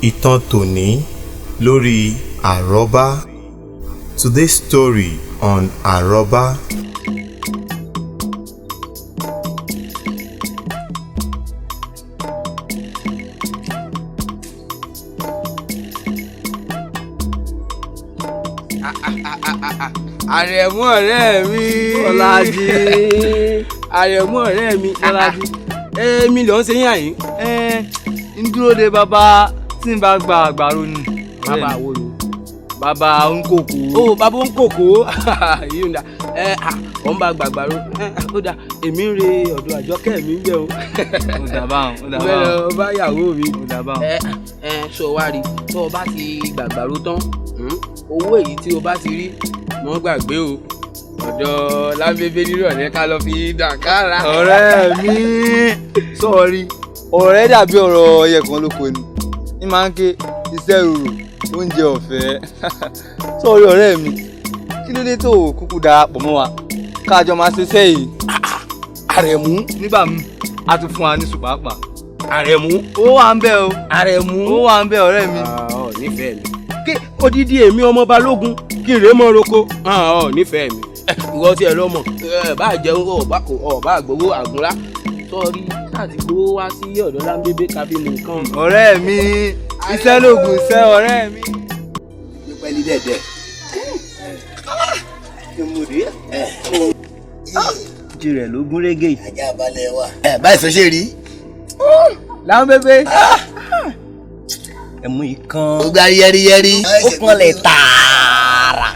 Ìtàn tòní lórí àrọ́bá. Today's story on àrọ́bá. Àrẹ̀mú ọ̀rẹ́ mi. Bọ́lájí. Àrẹ̀mú ọ̀rẹ́ mi. Bọ́lájí. Èmi ló ń ṣe yín àyín. Ń dúró de bàbá tí ń bá gba àgbàro ni. Bàbá wo ni? Bàbá ń kòkó. Ó bàbá ń kòkó. Yìí ń da. Ẹ ọ̀ ń bá gbàgbàro. Ó dà èmi ń re ọ̀dọ̀ àjọkẹ́ mi ń bẹ̀ o. Ó dà báwọn, ó dà Bẹ́ẹ̀ báwọn. lọ bá ìyàwó mi. Ó dà báwọn. Ẹ ẹ sọ wá rí tó o bá ti gbàgbàro tán, owó èyí tí o bá ti rí mọ́ gbàgbé o, ọ̀dọ̀ lábẹ́bẹ́ nírọ̀lẹ́ ká lọ fi dàkárà. Ọ̀rẹ́ mi, sọ̀rí ọ̀rẹ́ dàbí ọ̀rọ̀ ọyẹ kan lóko ni ní máa ń ké iṣẹ́ rorò oúnjẹ ọ̀fẹ́. Sọ̀rí ọ̀rẹ́ mi, kí ló dé tó o kúkú darapọ̀ mọ́ wa káàjọ máa ṣiṣẹ́ yìí? Àrẹ̀mú. Nígbà míì a tún fún wa ní sùpàpà. Àrẹ̀mú. Ó wà ń bẹ̀ o. Àrẹ̀mú. Ó wà ń bẹ̀ ọ̀rẹ́ mi. Ọ̀ nífẹ̀ẹ́ mi. Kí odidi èmi ọmọ Balógun kí n rèé mọ́ roko. Ọ̀ nífẹ̀ẹ́ mi. Ìwọ tí ẹ lọ mọ̀ ẹ bá jẹun ọ̀ bá gbowó àgúnlá sọ́ọ́rí láti gbowó wá sí ọ̀dọ̀ láńbébé kábí mu nǹkan. Ọ̀rẹ́ mi, iṣẹ́ lóògùn iṣẹ́ ọ̀rẹ́ mi. Pípẹ́ ní dẹ̀dẹ̀. Ojú rẹ̀ ló gún régé yìí. Ajá balẹ̀ wa. Ẹ báyìí sọ ṣe rí. Láńbébé. Ẹ̀mú ìkan. Ó gbá yẹ́rìyẹ́rì. Ó kanlẹ̀ tààrà.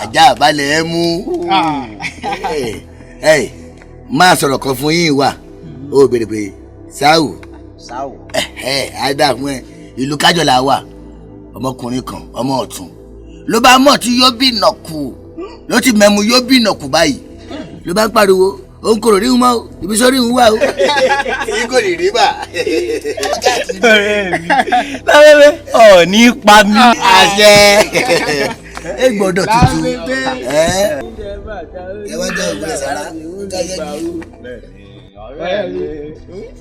Ajá balẹ̀ ẹ mú. Ẹ máa sọ̀rọ̀ kan fún yín wà. Ó béèrè pé Sáwù. Sáwù. Ẹ á dà fún ẹ. Ìlú Kájọlá wà. Ọmọkùnrin kan, ọmọ ọ̀tún. Ló bá mọ̀ tí yóò bí nàkù. Ló ti mẹ́mu yóò bí nàkù báyìí. Ló bá ń pariwo. Ó ń korò ríhun mọ́ o, ibi sórí ń wà o. Èyí kò lè rí bà. Ọ̀rẹ́ mi, lábẹ́bẹ́ ọ̀ ní pa mí. Àṣẹ. Ẹ gbọ́dọ̀ tutù. Ẹ wá jẹ́ ògùn ẹ̀ sára. Ọ̀rẹ́ mi,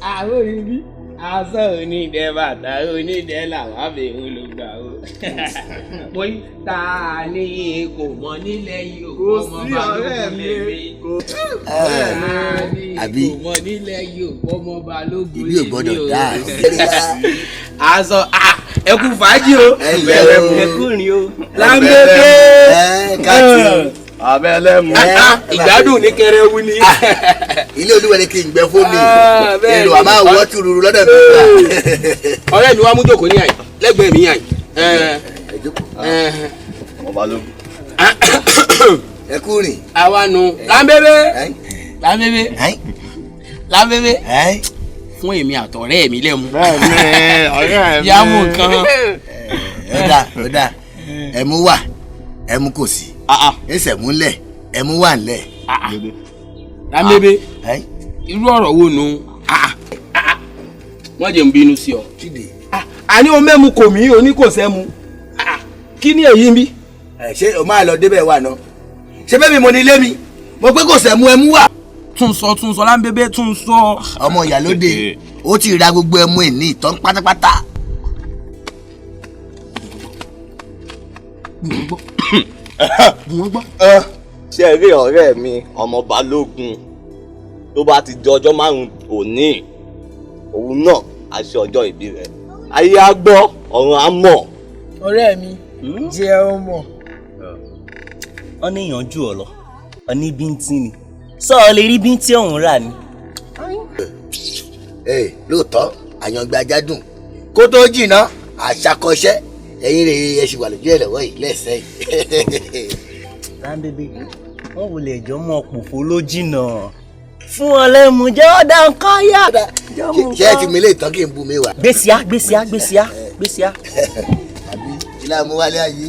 àwọn òbí aṣọ onídẹ bàtà onídẹ làwọn àbẹ̀wò ló gbà ó. Pé ta ni kò mọ nílẹ̀ yìí ò Kò mọ sí ọ̀rẹ́ mi. Balógun lèmi. Ta ni Àbí? kò mọ nílẹ̀ yìí ò mọ Balógun Ìlú ò gbọ́dọ̀ lèmi o. dáa. Aṣọ ẹ kú fàájì o. Ẹ lẹ́ o. Ẹ kú rìn o. Láńbébé. Ẹ káàtì. Abẹ́lẹ́mu. Ìgbádùn ní kẹrẹwu ni. Ilé olúwẹ̀lẹ̀ kì í gbẹ fún mi. Ah, bẹ́ẹ̀ Èrò ni. àmà wọ́ tùrùrù lọ́dọ̀ mi. Ọ̀rẹ́ mi wá mú jòkó ní àyè lẹ́gbẹ̀ẹ́ mi àyè. Ẹ jókòó. Ọmọ Balógun. Ẹ kú rìn. Àwa nu láńbébé Ẹ́ láńbébé ẹ́ láńbébé ẹ́. fún èmi àtọ̀rẹ́ mi lẹ́mu. Bẹ́ẹ̀ni ọ̀rẹ́ mi. Yá mú nǹkan. Ó dà ó dà. Ẹmu wà, ẹmu kò sí. Ẹsẹ̀ mú ńlẹ̀, ẹmu wà ńlẹ̀. Láńbébé Ẹ́ irú ọ̀rọ̀ wo nu? Wọ́n jẹ́ ń bínú sí ọ. Chídì. Àní o mẹ́mu kò mí o ní kò sẹ́mu. Kí ni èyí ń bí? Ẹ ṣé o máa lọ débẹ̀ wà náà? Ṣé bẹ́ẹ̀ mi mo ní ilé mi? Mo pé kò sẹ́mu ẹmu wà. Tún sọ tún sọ láńbébé tún sọ. Ọmọ ìyálóde ó ti ra gbogbo ẹmu ìní ìtàn pátápátá. Ṣé ẹ rí ọ̀rẹ́ mi ọmọ Balógun tó bá ti di ọjọ́ márùn-ún òní òun náà á ṣe ọjọ́ ìbí rẹ̀, ayé á gbọ́ ọ̀run á mọ̀. Ọ̀rẹ́ mi jẹ́ ọmọ. Ọ ní ìyànjú ọ lọ, ọ ní bíntín ni. Sọ ọ lè rí bíntín ọ̀hún rà ni. Ee lóòótọ́ àyàngbá ajá dùn kó tó jìnnà àṣàkọṣẹ́ ẹ̀yin rèé ẹ ṣì wà lójú ẹ̀ lọ́wọ́ yìí lẹ́sẹ̀ yìí. Láńbébé, wọ́n wò lè jọ mọ pòfó ló jìnà. Fún ọ lẹ́mu jẹ́ ọ̀dà nǹkan yá. Ṣé ẹ ti mi lè tán kí n bu mi wà? Gbèsìá gbèsìá gbèsìá gbèsìá. Àbí ilé amúwálé ayé.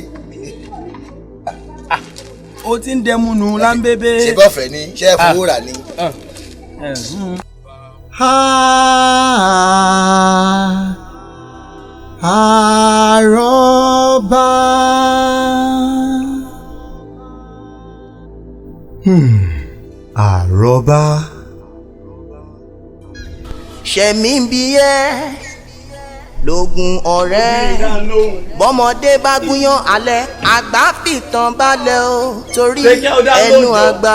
O ti ń dẹmu nu láńbébé. Ṣé bọ́ọ̀fẹ́ ni ṣé ẹ fowó rà ni? Àrọ́bá. Àrọ́bá. Ṣẹ̀mí ń bi ẹ́ Lógun ọ̀rẹ́ bọ́mọdé bá gúnyán alẹ́ àgbà fìtàn balẹ̀ o torí ẹnu àgbà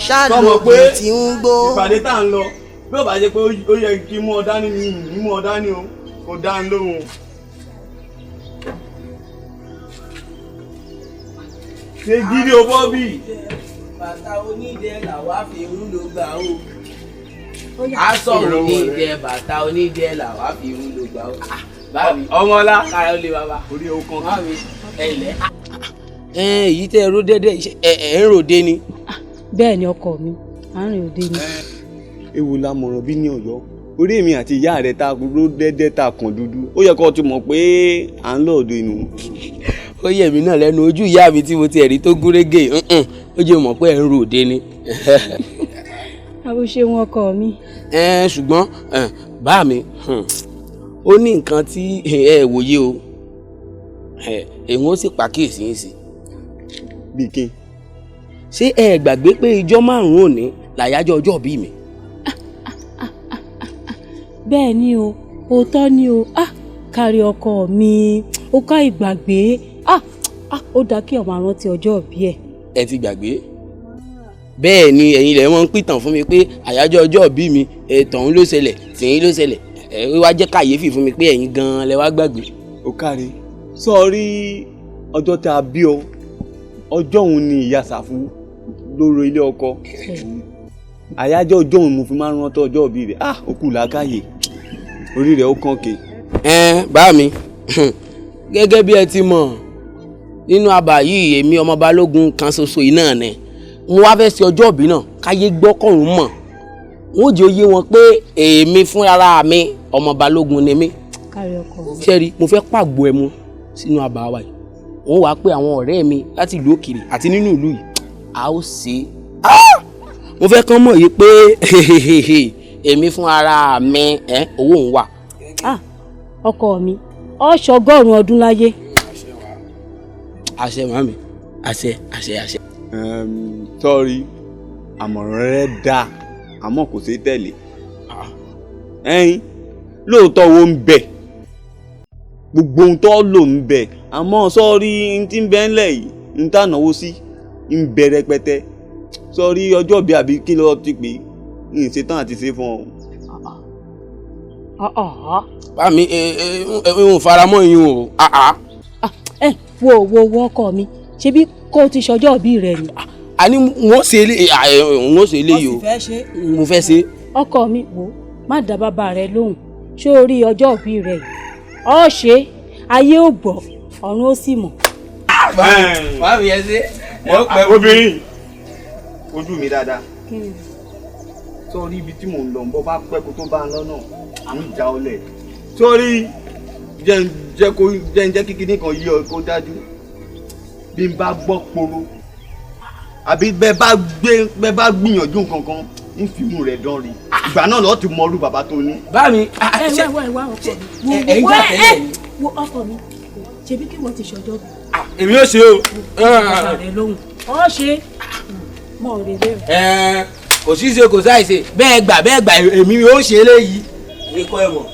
ṣàlòkùn tí ń gbó. Ìpàdé tá à ń lọ bí ó bá jẹ́ pé ó yẹ kí mú ọ dání ni ìní mú ọ dání o kò dá ń lóhùn. Ṣé gírí o Bọ́bí? Bàtà onídẹ làwa fi ń lò gbà o. Aṣọ onídẹ bàtà onídẹ làwa fi ń lò gbà o. Báàmì ọmọlá kára ó lé bàbá. Orí o kan. Báàmì ẹ lẹ́. Èyí tẹ́ ẹ ró dẹ́dẹ́ ẹ ẹ ń ròde ni. Bẹ́ẹ̀ ni ọkọ mi, à ń rìn òde ni. Ewu la mọ̀ràn bí ní Ọ̀yọ́. Orí èmi àti ìyá rẹ̀ ta ró dẹ́dẹ́ ta kàn dúdú. Ó yẹ kó o ti mọ̀ pé à ń lọ òde nù. Ó yẹ mí náà lẹ́nu ojú ìyá mi tí mo ti ẹ̀rí tó gúnrégé ó jẹ́ mọ̀ pé ẹ̀ ń ròde ni. Àbúṣe wọn ọkọ mi. Ṣùgbọ́n bá mi ó ní nǹkan tí ẹ wòye o, èèwọ̀n ó sì pàkíyèsí yín sí. Bìkín. Ṣé ẹ gbàgbé pé ijọ́ márùn-ún òní làyájọ́ ọjọ́ ìbí mi? Bẹ́ẹ̀ ni o, òótọ́ ni o, kárí ọkọ mi, ó ká ìgbàgbé, ó dáa kí ọmọ àrántí ọjọ́ ìbí ẹ̀. Ẹ ti gbàgbé? Bẹ́ẹ̀ ni ẹ̀yin lẹ̀ wọ́n ń pìtàn fún mi pé àyájọ́ ọjọ́ ìbí mi tọ̀hún ló ṣẹlẹ̀ tìyín ló ṣẹlẹ̀, ẹ wá jẹ́ kàyéfì fún mi pé ẹ̀yin gan-an lẹ wá gbàgbé. Ó káre, sọrí ọjọ́ tá a bí ọ, ọjọ́ òun ni ìyá Ṣàfù ló ro ilé ọkọ. Àyájọ́ ọjọ́ òun mo fi máa ń rántí ọjọ́ ìbí rẹ̀. Ó kù làákàyè, orí rẹ̀ ó kàn ké. Bá mi gẹ́gẹ́ bí ẹ ti mọ̀ nínú abà yìí èmi ọmọ Balógun kan ṣoṣo yìí náà ni mo wá fẹ́ ṣe ọjọ́ ìbí náà káyé gbọ́ kọ̀ọ̀rún mọ̀, wọ́n jẹ́ oyé wọn pé èmi fúnra mi ọmọ Balógun ni mí. Ṣẹ́rí mo fẹ́ pàgbo ẹmu sínú abà wa yìí, wọ́n wá pé àwọn ọ̀rẹ́ mi láti ìlú òkèèrè àti nínú ìlú yìí a ó ṣe é. Mo fẹ́ kán mọ̀ yìí pé èmi fún ara mi owó òun wà. Ọkọ mi, ọ̀ṣọ́gọ́rùn-ún ọdún láyé. Àṣẹ màmí, àṣẹ àṣẹ àṣẹ. Sọ́ọ̀rì àmọ̀ràn rẹ dáa àmọ́ kò ṣeé tẹ̀lé. Ẹ̀yin lóòótọ́ wo ń bẹ, gbogbo ohun tó lò ń bẹ, àmọ́ sọ́ọ̀rì n tí ń bẹ ńlẹ̀ yìí n tá náwó sí ń bẹ rẹpẹtẹ. Sọ́ọ̀rì ọjọ́ bíi àbí kí lọ́ọ́ ti pè é n ṣetán àti ṣe fún ọ. Bámi n faramọ́ yín o. Ẹ wo wo wo ọkọ mi, ṣebí kó o ti ṣọjọ́ ìbí rẹ ni. Àní wọ́n ṣe eléyìí o, mo fẹ́ ṣe. Ọkọ mi wò, má dá bàbá rẹ lóhùn, ṣé o rí ọjọ́ ìbí rẹ yìí? Ọ ṣe ayé ò gbọ́, ọ̀run ó sì mọ̀. Bámi ẹ ṣe. Obìnrin ojú mi dáadáa, sọrí ibi tí mò ń lọ bọ́ bá pẹ́ kó tó bá ń lọ́nà à ń já ọlẹ̀. Sọrí jẹ́ ń jẹ́ kíkiní kan yí ọ kó dájú, bí n bá gbọ́ poro àbí bẹ́ẹ̀ bá gbìyànjú nǹkan kan ń fi mú rẹ̀ dán rí, ìgbà náà lọ́ọ́ ti mọrú bàbá tó ní. Bámi ẹ wá ẹ wá ọkọ mi, ẹ ń jà tẹ́lẹ̀ ni. Wo ọkọ mi, ṣebí kí wọ́n ti ṣọjọ́ bí. Èmi ò ṣe o. Bàbá rẹ lóhùn, ọ ṣe mọ rẹ bẹ́ẹ̀. Kò sí ṣe kò sáì ṣe, bẹ́ẹ̀ gbà bẹ́ẹ̀ gbà èmi ò ṣe eléyìí. Ikọ̀ ẹ̀wọ̀n.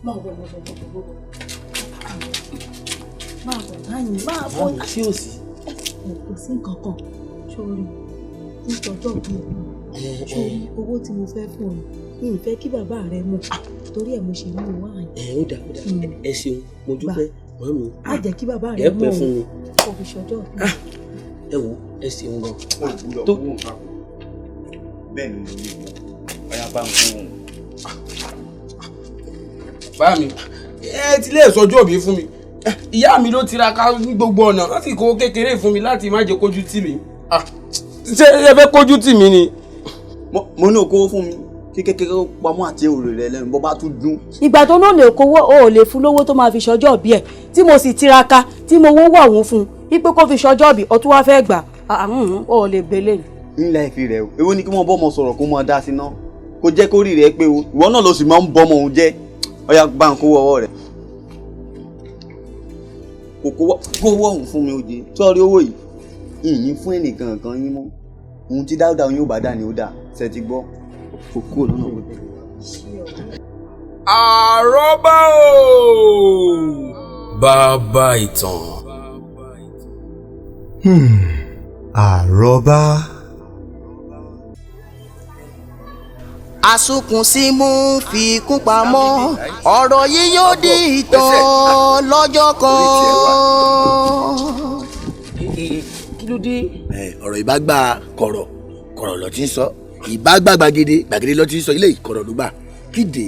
Máa bọ̀ bọ̀ bọ̀ bọ̀ bọ̀. Máa bọ̀ báyìí, máa bọ̀. Ṣé o sì? Kò sí nǹkan kan, sórí nítọ́jọ́ bí ẹ̀ sórí owó tí mo fẹ́ fún ọ mi ì fẹ́ kí bàbá rẹ mọ̀ torí ẹ̀ mo ṣe mú wá yìí. Ẹ ó dà ó dà, ẹ ṣeun, mo dúpẹ́ màmí. Má jẹ́ kí bàbá rẹ Ẹ mọ̀ pẹ́ fún mi. Kò fi ṣọjọ́ bí. Ẹ wo ẹ ṣeun gan. Tó bẹ́ẹ̀ ni mo ní ọ̀yá bá ń fún un. Bá mi ẹ ti lè sọjọ́ òbí fún mi, ìyá mi ló tiraka ní gbogbo ọ̀nà láti kó kékeré fún mi láti má jẹ́ kójú tì mí. Ṣé ẹ fẹ́ kójú tì mí ni? Mo ní okòwò fún mi kí kékeré pamọ́ àti èrò rẹ lẹ́nu bó bá tún dún. Ìgbà tó náà lè kówó o ò lè fún lówó tó máa fi ṣọjọ́ òbí ẹ̀ tí mo sì tiraka tí mo wó wọ̀ òun fún un wípé kó fi ṣọjọ́ òbí ọtún wá fẹ́ gbà o ò lè gbélé. Ńlá ìfi rẹ o, èwo ni kí wọ́n bọ́mọ sọ̀rọ̀ kó máa dá sí náà kó jẹ́ kó rí rẹ pé o ìwọ náà ló sì máa ń bọ́mọ òun jẹ́. Ọ̀yá bá ń kó ọwọ́ rẹ̀. Kò kó wọ̀hún fún mi oje sọ́ọ́rí owó yìí ìyín fún ẹnìkan kan yín mọ́ ohun tí Dáúdà yóò bá dà ní ó dà ṣe ti gbọ́ kò kúrò lọ́nà gbogbo. Àrọ́bá o bàbá ìtàn. Àrọ́bá. Àsunkùn sí mú fi kún pamọ́ ọ̀rọ̀ yìí yóò di ìtàn lọ́jọ́ kan. Kí ló dé. Ọ̀rọ̀ ìbágbà kọ̀rọ̀ kọ̀rọ̀ ló ti ń sọ ìbágbà gbàgede gbàgede ló ti ń sọ ilé ìkọ̀rọ̀ ló gbà kíde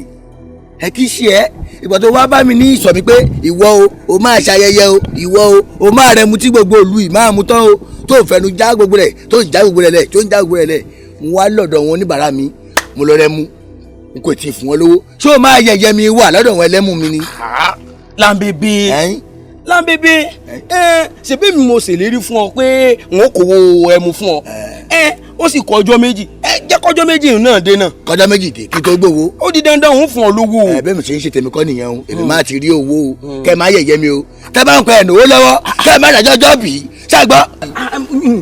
ẹ kì í ṣe ẹ ìgbà tó wá bá mi ní ìsọ̀ mi pé ìwọ o o máa ṣayẹyẹ o ìwọ o o máa rẹ mu tí gbogbo òlu yìí máa mu tán o tó ń fẹnu já gbogbo rẹ tó ń já gbogbo rẹ lẹ tó ń já gbogbo rẹ lẹ mo wá lọ́dọ̀ wọn oníbàárà mi mo lọ rẹ mu n kò tí ì fún wọn lówó ṣé o máa yẹ̀yẹ́ mi wà lọ́dọ̀ wọn ẹlẹ́mú mi ni. Lámbébé Lámbébé ṣebí mi mo ṣèlérí fún ọ pé n ó kówó ẹmu fún ọ ó sì kọ ọjọ́ méjì jẹ́ kọjọ́ méjì náà dé náà. Kọjọ́ méjì dé kí tó gbowó. Ó di dandan òun fún ọ lówó. Ẹ bẹ́ẹ̀ mi ṣe ń ṣe tèmi kọ́ nìyẹn o èmi máa ti rí owó o kẹ́ ẹ má yẹ̀yẹ́ mi o tẹ́ bá ń pẹ́ ẹ̀nàwó lọ́wọ́ kẹ́ ẹ má dájọ́ ọjọ́ bì í ṣàgbọ́.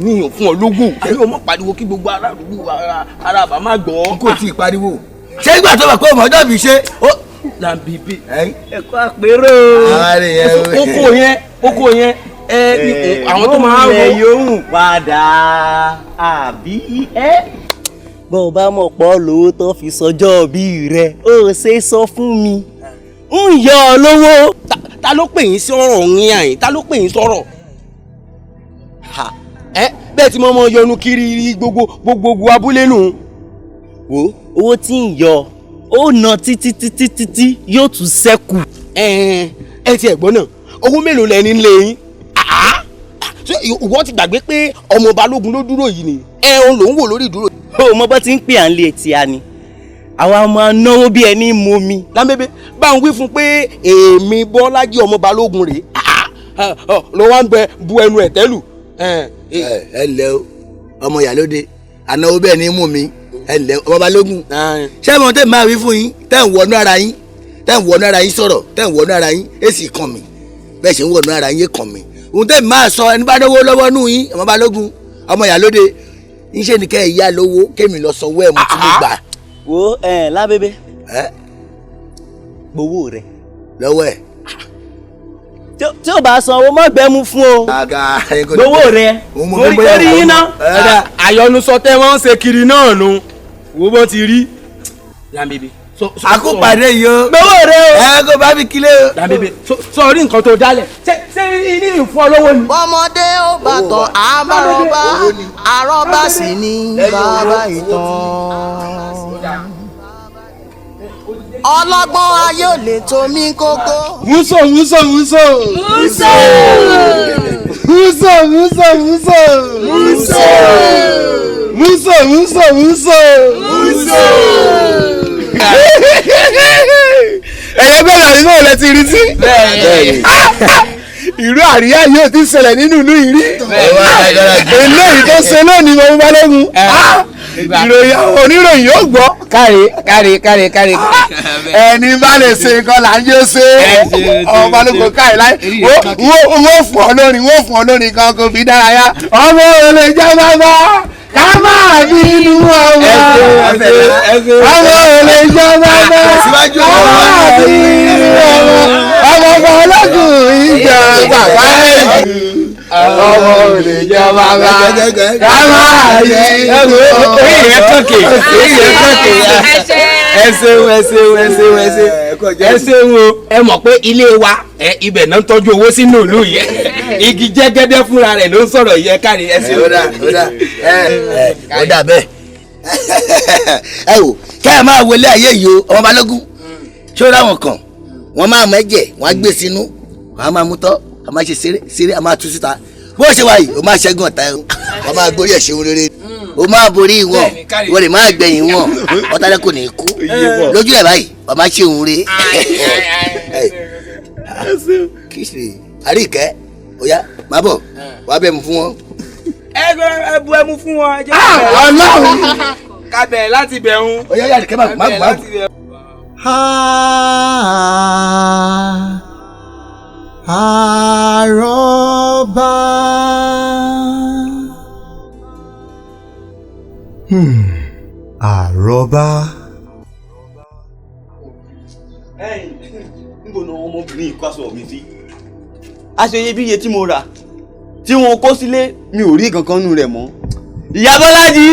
Mi ò fún ọ lówó èmi ò mọ̀ pariwo kí gbogbo ará àdúgbò ará àbá má gbọ́. N kò tí ì pariwo ṣé ìgbà tó bá pé ọmọ ọjọ́ bì í ṣe. Lámbébé ẹ̀kọ́ àpérò. Oko yẹn àwọn tó máa ń rò yóò padà àbí ẹ. Bó o bá mọ̀ pọ̀ lówó tó fi sọjọ́ bí rẹ̀ ó ṣe sọ fún mi ń yọ ọ lówó. Ta ló pè yín sọ̀rọ̀ yín àyìn ta ló pè yín sọ̀rọ̀ bẹ́ẹ̀ tí mo mọ yọnu kiri gbogbo abúlé nù. Wo owó tí ń yọ ó ná títí títí títí yóò tún ṣẹ́kù. Ẹ ti ẹ̀gbọ́n náà owó mélòó lẹni ń lé yín? Ìwọ ti gbàgbé pé ọmọ Balógun ló dúró yìí ni ẹ òun lòún wò lórí ìdúró. Ó mọ bó ti ń pè à ń lé etí a ni àwa máa náwó bí ẹni mú mi. Lámbébé bá ń wí fún pé èmi Bọ́lájí ọmọ Balógun rèé ló wá ń bẹ bu ẹnu ẹ̀ tẹ́lù. Ẹ ǹlẹ́ o ọmọ ìyálóde ànáwó bẹ́ẹ̀ ni mú mi ẹ ǹlẹ́ ọmọ Balógun ṣé mo tẹ́ máa wí fún yín tẹ́ ń wọnú ara yín tẹ́ ń wọnú ara yín sọ̀rọ̀ tẹ́ ń wọnú ara yín èsì kàn mí bẹ́ẹ̀ ṣe ń wọnú ara yín kàn mí ohun tẹ́ máa sọ ẹni bá dánwó lọ́wọ́ nù yín ọmọ Balógun ọmọ ìyálóde ńṣe ni kẹ́ ẹ̀ yá lówó kémi lọ sanwó ẹ̀ mú tí mo gbà. Wo Lábébé gbowó rẹ lọ́wọ́ ẹ̀. Tí o bá san owó mọ́ gbẹ́mú fún o gbowó rẹ lórí yín ná. Àyọnusọ tẹ wọn ń ṣe kiri náà nu wo bó ti rí. Lámbébé àkópàdé yìí o. Gbowó rẹ o. Ẹ kó bá mi kílé o. Lámbébé sọ rí nǹkan tó dálẹ̀ ṣé ilé ìfún ọlọ́wọ́ ni. Bọ́mọdé ó bá tán àbárọ̀bá àrọ́bá sì ni bàbá ìtàn. Ọlọ́gbọ́n ayé ò lè tó mí kókó. Múso múso múso. Múso. Múso múso múso. Múso. Múso múso múso. Múso. Ẹ̀yẹ́ bẹ́ẹ̀ àrí náà lẹ ti rí sí. Ìró àríyá yóò ti ṣẹlẹ̀ nínú ìlú yìí rí. Eléyìí tó ṣe lónìí mo Balógun. Ìròyìn àwọn oníròyìn yóò gbọ́. Káre káre káre káre. Ẹni bá lè ṣe nǹkan là ń jẹ́ ṣe. Ọmọ Balógun káyìí láyé. Wọ́n fún ọ lórin wọ́n fún ọ lórin kan kò fi dárayá. Ọmọ òun lè jẹ́ bàbá ká máa bínú ọmọ. Ọmọ òun lè jẹ́ bàbá ká máa bínú ọmọ. Ọmọ Balógun ìjà bàbá ẹ̀. Ọmọ ò lè jẹ bàbá ká máa yí. Orí rẹ kànkè orí rẹ kànkè. Ẹ ṣeun ẹ ṣeun ẹ ṣeun ẹ ṣeun ẹ ṣeun o. Ẹ mọ̀ pé ilé wa ibẹ̀ náà ń tọ́jú owó sínú ìlú yẹn igi jẹ́gẹ́dẹ́ fúnra rẹ̀ ló ń sọ̀rọ̀ yẹ kárí ẹ ṣeun. Ó dà bẹ́ẹ̀ ẹ wò kẹ́ ẹ máa wọlé ayé yìí o ọmọ Balógun ṣé ó ráwọn kan wọ́n máa mọ ẹ̀jẹ̀ wọ́n á gbé sínú wọ́n á máa mú tọ́ a máa ṣe ṣeré ṣeré a máa tú síta bó ṣe wà yìí o máa ṣẹ́gun ọ̀tá ẹ̀ o máa gorí ẹ̀ ṣeun rere o máa borí wọn o lè máa gbẹ̀yìn wọn ọ̀tá rẹ kò ní kú lójú ẹ̀ báyìí o máa ṣe òun re. Kì í ṣe àríkẹ́ ó yá má bọ̀ wàá bẹ̀ mú fún wọn. Ẹ bu ẹmu fún wọn. Ọlọ́run ká bẹ̀rẹ̀ láti bẹ̀rùn. Ó yá àríkẹ́ má bọ̀ má bọ̀ má bọ̀. Àrọ́bá. Àrọ́bá. Ẹ̀yin, níbo ni ọmọbìnrin yìí kó aṣọ mi sí? Aṣọ iyebíye tí mo rà tí wọn kó sílé, mi ò rí kankan nù rẹ̀ mọ́. Ìyá Bọ́lájí,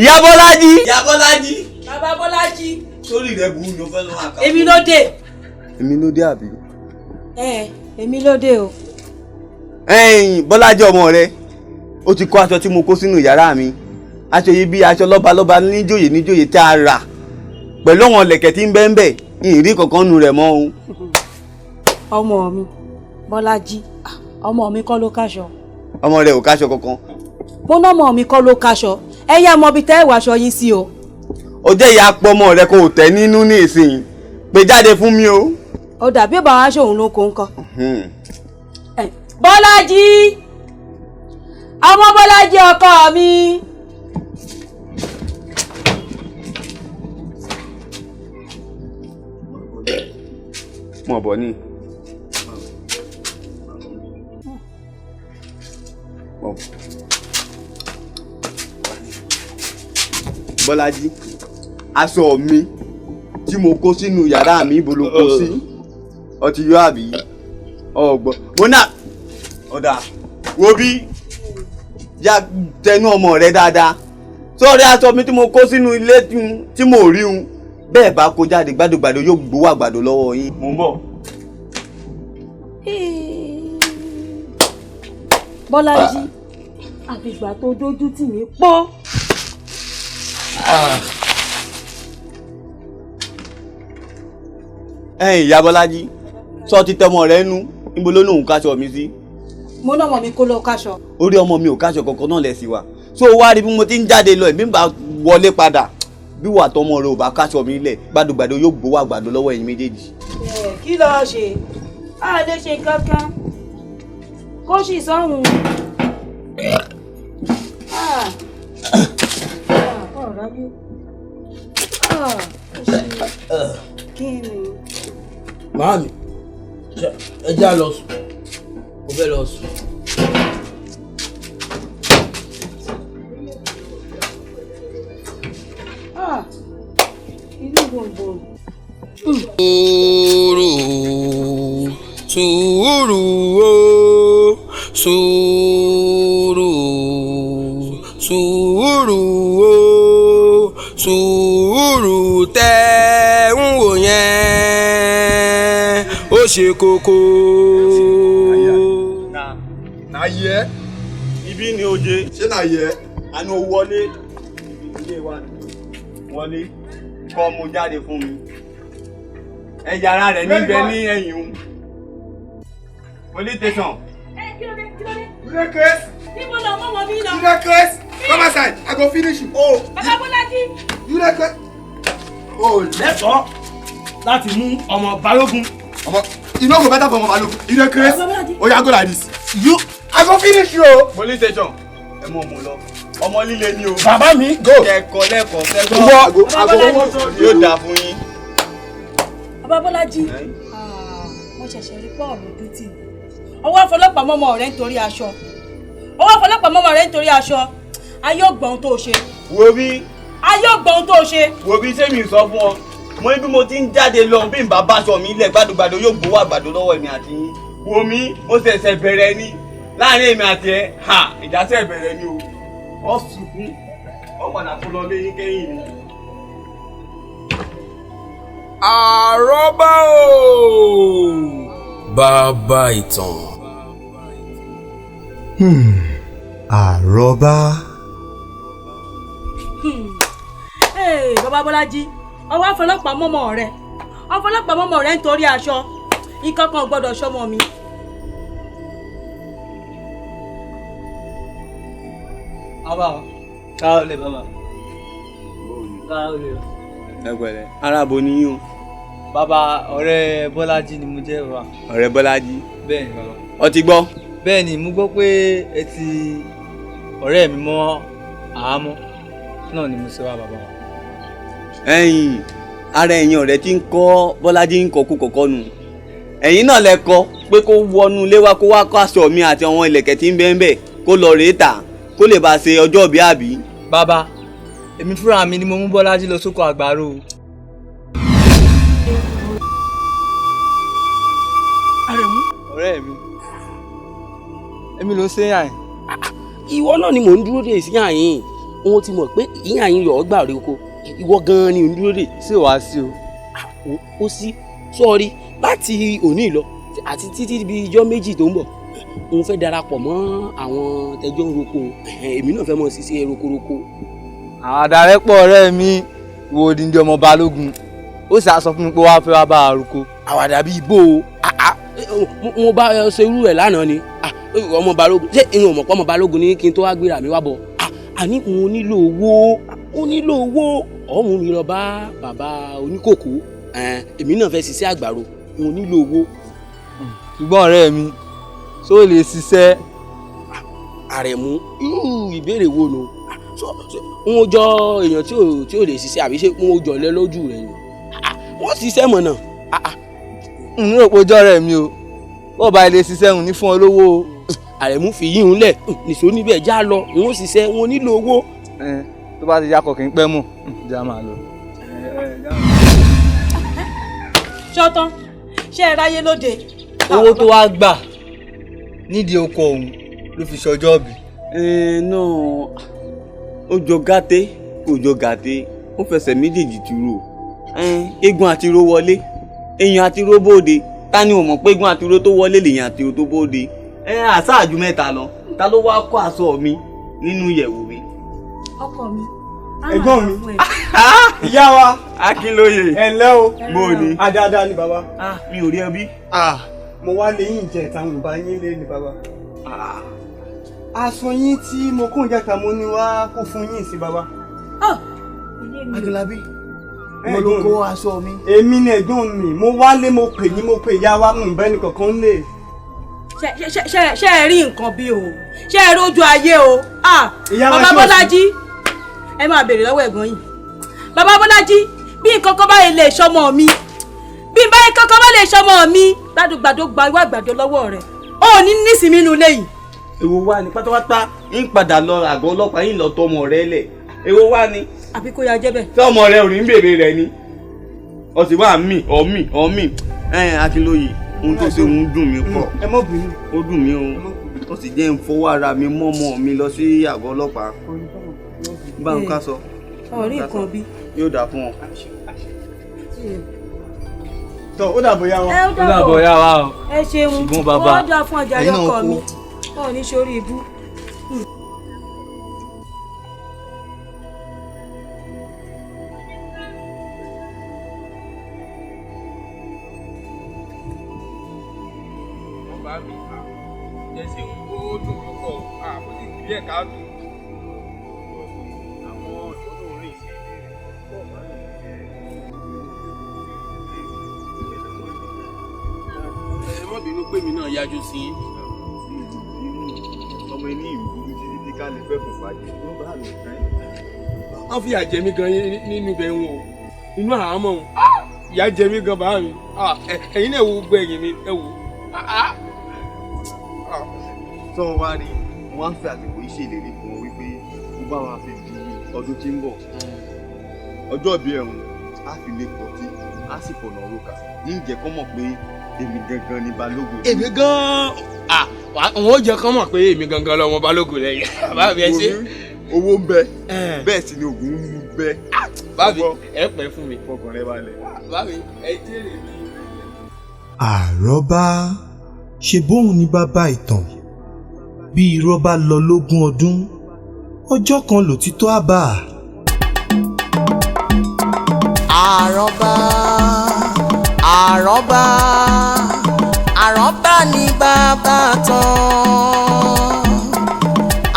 Ìyá Bọ́lájí, Ìyá Bọ́lájí. Bàbá Bọ́lájí. Sórí rẹ burú ni o fẹ́ lọ́wọ́ àká. Èmi ló dé. Èmi ló dé àbí? Ẹ èmi ló dé o. Ẹ̀yin, Bọ́lájí ọmọ rẹ ó ti kó aṣọ tí mo kó sínú yàrá mi, aṣọ yìí bí aṣọ lọ́balọ́ba níjòyè níjòyè tá a rà pẹ̀lú àwọn lẹ̀kẹ̀ tí ń bẹ́ ń bẹ̀, ìrí kankan nù rẹ̀ mọ́ o. Ọmọ mi Bọ́lájí, ọmọ mi kọ́ ló káṣọ. Ọmọ rẹ ò káṣọ kankan. Mo ná ọmọ mi kọ́ ló káṣọ, ẹ yá mọ ibi tẹ́ ẹ wàṣọ yín sí o. Ó jẹ́ ìyá pọ̀ ọmọ rẹ kò tẹ̀ nínú ní ìsìn, pé jáde fún mi o. Ó dàbí bàbá aṣọ òun ló kó ń kọ. Bọ́lájí, ọmọ Bọ́lájí ọkọ mi. Mọ̀ bọ̀ ni. Bọ́lájí, aṣọ mi tí mo kó sínú yàrá mi ibo ló kó sí? Ọtí yọ àbí? Ọgbọ́n. Mo náà ọ̀dà wo bí ya tẹnu ọmọ rẹ dáadáa. Sọ́ọ̀rì aṣọ mi tí mo kó sínú ilé tí mo rí un bẹ́ẹ̀ bá kó jáde gbàdúgbàdú yóò gbowó àgbàdo lọ́wọ́ yín. Mo ń bọ̀. Bọ́lájí, àfìgbà tó dójú tì mí pọ́. Ẹ̀yin ìyá Bọ́lájí, sọ ti tẹmọ rẹ nú, níbo ló lóun káṣọ mi sí? Mo náà mọ̀ mi kó lọ káṣọ. Orí ọmọ mi ò káṣọ kankan náà lẹ̀ sí wa. So wá rí bí mo ti ń jáde lọ, èmi bá wọlé padà. Bí wà tọmọ rẹ ò bá káṣọ mi lẹ̀, gbàdúgbàdú yóò gbowó àgbàdo lọ́wọ́ ẹ̀yin méjèèjì. Kí ló ṣe? A lè ṣe kankan. Kó sì sọ́hun. Kí ni? Màámi, ẹ já lọ sùn. Mo fẹ́ lọ sùn. Inú gbòǹgbò. Sùúrù, sùúrù o, sùúrù, sùúrù o, sùúrù tẹ́ ń wò yẹn, ó ṣe kókó. Na yẹ. Ibi ni oje. Ṣé na yẹ? Àná wọlé. Ilé wa wọlé. Kọ́ mo jáde fún mi. Ẹ̀yà ara rẹ̀ níbẹ̀ ní ẹ̀yìn òun. Police station. Ẹ kí ló dé? Kí ló dé? You dey craze? Níbo lọ mọ́ wọn mi lọ? You dey craze? Come outside, I go finish you. Oh. Bàbá Bọ́lájí. You dey craze? O lẹ́tọ̀ọ́ láti mú ọmọ Balógun. Ọmọ, you no go better for ọmọ Balógun. You dey craze? Oya go like this. You. I go finish you o. Police station. Ẹ mú ọmọ lọ. Ọmọ líle ni o. Bàbá mi go. Kẹ̀kọ́ lẹ́kọ̀ọ́ sẹ́gbọ́n. Yóò dáa fún yín. Bàbá Bọ́lájí, mo ṣẹ̀ṣẹ̀ rí pọ́ọ̀lù ojú tì mí. Ọwọ́ ọ̀fọlọ́pàá mọ́mọ́ rẹ̀ nítorí aṣọ. Ọwọ́ ọ̀fọlọ́pàá mọ́mọ́ rẹ̀ nítorí aṣọ. Ayé ò gbọ́n tó ṣe. Wo bí. Ayé ò gbọ́n tó ṣe. Wo bí sẹ́mi sọ fún ọ. Mo ní bí mo ti ń jáde lọ bí n bá báṣọ mi lẹ̀ gbàdúgbàdú yóò gbowó àgbàdo lọ́wọ́ èmi àti yín. Wo mi, mo ṣẹ̀ṣẹ̀ bẹ̀rẹ̀ ni. Láàárín èmi àti ẹ, ha, ìjà ṣẹ̀ bẹ̀rẹ̀ ni o. Ọ sunkún, ọ padà kó lọ lé yín kẹ́yìn ni. Àrọ́bá o, bàbá ìtàn. Àrọ́bá. Bàbá Bọ́lájí, ọwọ́ ọ̀fọlọ́pàá mọ́mọ́ rẹ̀, ọ̀fọlọ́pàá mọ́mọ́ rẹ̀ nítorí aṣọ. Nǹkan kan ò gbọ́dọ̀ ṣọmọ mi. Bàbá o, káwọ́ lè bàbá. Káwọ́ lè. Ẹ pẹ̀lẹ́, arábo ni yín o. Bàbá, ọ̀rẹ́ Bọ́lájí ni mo jẹ́ bàbá. Ọ̀rẹ́ Bọ́lájí. Bẹ́ẹ̀ni bàbá. Ọ ti gbọ́. Bẹ́ẹ̀ni, mo gbọ́ pé ẹ ti ọ̀rẹ́ mi mọ́ àhámọ́ náà ni mo ṣe wá bàbá wa. Ẹ̀yin ara ẹ̀yin ọ̀rẹ́ tí ń kọ́ Bọ́lájí ń kọ́kú kọ̀kọ́ nù. Ẹ̀yin náà lẹ kọ pé kó wọnú ilé wa kó wá kó aṣọ mi àti àwọn ìlẹ̀kẹ̀ tí ń bẹ ń bẹ̀ kó lọ rèé tà kó lè bá ṣe ọjọ́ ìbí àbí. Bàbá, èmi fúnra mi ni mo mú Bọ́lájí lọ sóko àgbàro. Àrẹ̀mú. Ọ̀rẹ́ mi, èmi ló ń ṣe yàn. Ìwọ náà ni mò ń dúró dè sí àyìn. Òun ti mọ̀ pé ìyá àyìn yọ̀ ọ́ gbà rí oko. Ìwọ gan-an ni ò ń dúró dè. Ṣé wàá sí o? Ó sí. Sọ́ọ̀rí láti òní lọ àti títí bí ijọ́ méjì tó ń bọ̀, òun fẹ́ darapọ̀ mọ́ àwọn tẹjọ́ ń roko. Èmi náà fẹ́ mọ̀ ṣiṣẹ́ rokoroko. Àwọn adarẹ́pọ̀ ọ̀rẹ́ mi wo odindi ọmọ Balógun, ó sì á sọ fún mi pé wàá fẹ́ wá bá a roko. Àwàdà bíi ibo o, mo bá ṣe irú ẹ̀ lánàá ni ọmọ Balógun. Ṣé ìyẹn ò mọ̀ pé ọmọ Balógun ní kí n tó wá gbéra mi wá bọ̀? Àní mo nílò owó, mo nílò owó. Ọ̀hún mi lọ bá bàbá oníkòkó, èmi náà fẹ́ ṣiṣẹ́ àgbàro, mo nílò owó. Ṣùgbọ́n ọ̀rẹ́ mi, ṣó lè ṣiṣẹ́? Àrẹ̀mú, irú ìbéèrè wo nu? N ò jọ èèyàn tí ò lè ṣiṣẹ́ àbí ṣé n ò jọ lẹ lójú rẹ ni? Wọ́n ṣiṣẹ́ mọ̀nà. N rò pé ojú ọ̀rẹ́ mi o, bọ́ọ̀ bá ilé ṣiṣẹ́ ń ní fún ọ lówó o. Àrẹ̀mú fi yín lẹ̀ nìṣó níbẹ̀ já lọ, n ó ṣiṣẹ́, n ò nílò owó. Tó bá ti yakọ̀ kì í pẹ́ mọ̀, já máa lọ. Ṣọ́tán, ṣé ẹ ráyé lóde? Owó tó wá gbà nídìí oko ọ̀hún ló fi ṣọjọ́ bí. Náà ó jọ gàté kò jọ gàté, ó fẹsẹ̀ méjèèjì tìrò. Eégún àti ro wọlé, èèyàn àti ro bóde. Ta ni ò mọ̀ pé eégún àti ro tó wọlé lèèyàn àti ro tó bóde? Àṣáàjú mẹ́ta lọ, ta ló wá kó aṣọ mi nínú ìyẹ̀wù mi? Ọkọ mi. Ẹ̀gbọ́n mi. Ìyá wa. Akínlóye. Ẹ ǹlẹ́ o. Mo ní. Adáadáa ni bàbá. Mi ò rí ẹ bí. Mo wá lé yín jẹ ìtàn ìbá yín lé ni bàbá. Aṣọ yín tí mo kún ìjẹta mo ní wá kó fún yín sí bàbá. Adúlábí, mo ló kó aṣọ mi. Èmi ni ẹ̀gbọ́n mi, mo wá lé mo pè yín, mo pè ìyá wa, ń bẹ́ ní kankan lè. Ṣé ẹ rí nǹkan bí o? Ṣé ẹ rójú ayé o? Bàbá Bọ́lájí, ẹ máa béèrè lọ́wọ́ ẹ̀gbọ́n yìí. Bàbá Bọ́lájí, bí nǹkan kan báyìí lè ṣọmọ mi, bí báyìí kankan bá lè ṣọmọ mi, gbàdúgbàdó gba ìwà àgbàdo lọ́wọ́ rẹ̀. Ó ní nísìmí inú ilé yìí. Èwo wá ni pátápátá ń padà lọ àgọ́ ọlọ́pàá yìí lọ tọmọ rẹ lẹ̀. Èwo wá ni. Àbí kó ya jẹ́ bẹ́ẹ̀. Tí ọmọ rẹ ò ní bèrè rẹ ni. Ó sì wá mí, ọ̀mì, ọ̀mì. Akínlóye, ohun tó ṣe òun dùn mí pọ̀. Ẹ mọ̀ bínú. Ó dùn mí o. Ó sì jẹ́ ń fọwọ́ ara mi mọ́mọ́ mi lọ sí àgọ́ ọlọ́pàá. Bá ń ká sọ. Ọ̀rí nǹkan bí. Yóò dáa fún ọ. Tọ́ ó dàbọ̀ yá wa. Ẹ ó dàbọ̀ yá wa o. Ẹ ṣeun. Ṣùgbọ́n bàbá, ó dáa fún ọjà yọkọ mi. Ó ní sórí ibú. Bàbá mi, ẹ ṣeun, ó dùn púpọ̀, ó sì kú díẹ̀ káàtó. Àwọn ìwọ́n rìn sí ẹ má bínú pé mi náà yájú sí i. Ọmọ inú ìlú títí tí ká lè fẹ́ fún fàájì. Wọ́n fìyà jẹ mí gan nínú ibẹ̀ wọn o, inú àhámọ́ wọn. Ìyà jẹ mí gan bàá mi. Ẹ̀yin náà wo gbogbo ẹ̀yìn mi, ẹ wò. Sọ wá rí, wọ́n á fi àsìkò yìí ṣèlérí fún ọ wípé ó bá wa fi di ọdún tí ń bọ̀. Ọjọ́ ìbí ẹ̀hún á fi lè pọ̀ tí á sì fọ̀nà òrùka. Yín jẹ́ kó mọ̀ pé èmi gangan ni Balógun. Èmi gan-an, àwọn ò jẹ́ kán mọ̀ pé èmi gangan lọ́mọ Balógun lẹ́yìn. Bàbá mi ẹ ṣe. Owó ń bẹ, bẹ́ẹ̀ sì ni ògùn ń bẹ. Bàbá mi ẹ pẹ́ fún mi. Fọkàn rẹ balẹ̀. Bàbá mi ẹ jèrè mi. Àrọ́bá ṣe bóun ni bàbá ìtàn. Bí irọ́ bá lọ lógún ọdún, ọjọ́ kan lòtítọ́ á bá a. Àrọ́bá, àrọ́bá, àrọ́bá ni bàbá tán.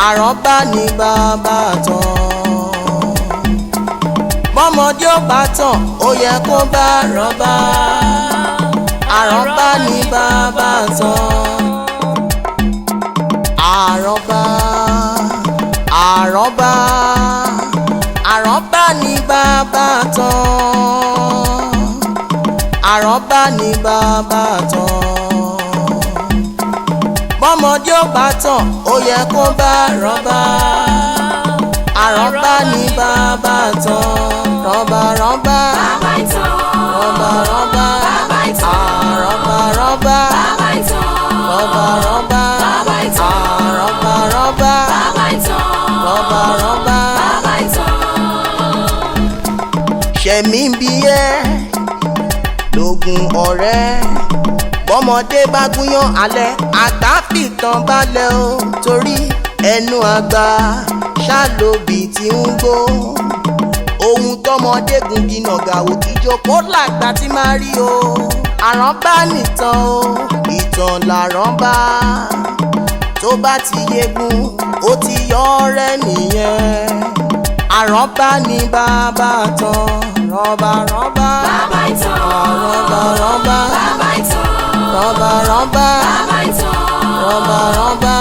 Àrọ́bá ni bàbá tán. Bọ́mọdé ó bá tàn, ó yẹ kó bá àrọ́bá. Àrọ́bá ni bàbá tán. Àrọ́bá, àrọ́bá, àrọ́bá ni bàbá tán. Àrọ́bá. Àrọ́bá ní bàbá tán. Bọ́mọdé ò bá tàn, ó yẹ kó bá rọ́bà. Àrọ́bá ní bàbá tán. Rọ́bà rọ́bà. Rọ́bà rọ́bà. Àrọ́bà rọ́bà. Rọ́bà rọ́bà. Àrọ́bà rọ́bà. Rọ́bà rọ́bà. Ṣẹ̀mí ń bí ẹ́ lógun ọ̀rẹ́. Bọ́mọdé bá gúnyán alẹ́, àgbà fìtàn balẹ̀ o, torí ẹnu àgbà ṣàlóbì tí ń gbó. Ohun tọmọdé gungi nàgàwò, ìjókòó làgbà tí máa rí o. Àrọ́bá nìtàn o, ìtàn làrọ́bá. Tó bá ti yegun, ó ti yọ ọ̀rẹ́ nìyẹn. Àrọ́bá ní bàbá tán. Rọ́bà rọ́bà. Rọ́bà rọ́bà. Rọ́bà rọ́bà. Rọ́bà rọ́bà.